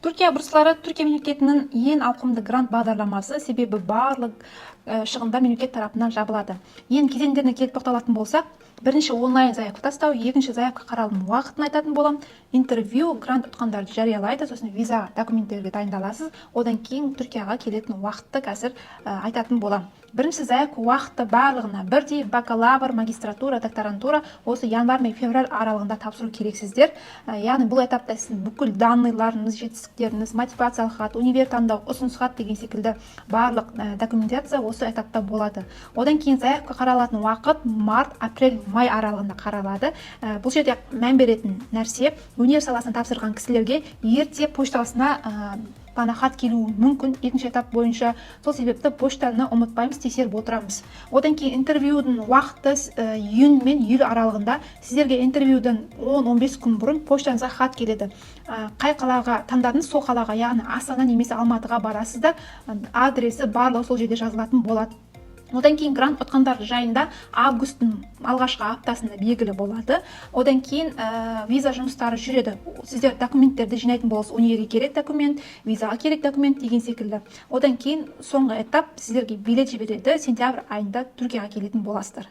Түркия бурслары – Түркия мемлекетінің ең ауқымды грант бағдарламасы, себебі барлық шығындар мемлекет тарапынан жабылады. Ең кезеңдеріне келіп тоқталатын болсақ, бірінші онлайн заявка тастау, екінші заявка қаралым уақытын айтатын боламын, интервью, грант ұтқандарды жариялайды, сосын виза документтерге дайындаласыз, одан кейін Түркияға келетін уақытты қазір айтатын боламын. Бірінші заявка уақыты барлығына бірдей: бакалавр, магистратура, докторантура осы январь мен февраль аралығында тапсыру керексіздер. Яғни бұл этапта сіздің бүкіл данныйларыңыз, жетістіктеріңіз, мотивациялық хат, универ таңдау, ұсыныс хат деген секілді барлық документация осы этапта болады. Одан кейін заявка қаралатын уақыт март, апрель, май аралығында қаралады. Бұл жерде мән беретін нәрсе: өнер саласына тапсырған кісілерге ерте почтасына ғана хат келуі мүмкін екінші этап бойынша. Сол себепті почтаны ұмытпаймыз, тексеріп отырамыз. Одан кейін интервьюдің уақыты июнь мен июль аралығында. Сіздерге интервьюдан 10-15 күн бұрын почтаңызға хат келеді. Қай қалаға таңдадыңыз, сол қалаға, яғни Астана немесе Алматыға барасыздар, адресі, барлығы сол жерде жазылатын болады. Одан кейін грант ұтқандар жайында августтың алғашқы аптасында белгілі болады. Одан кейін виза жұмыстары жүреді, сіздер документтерді жинайтын боласыз: универге керек документ, визаға керек документ деген секілді. Одан кейін соңғы этап: сіздерге билет жібереді, сентябрь айында Түркияға келетін боласыздар.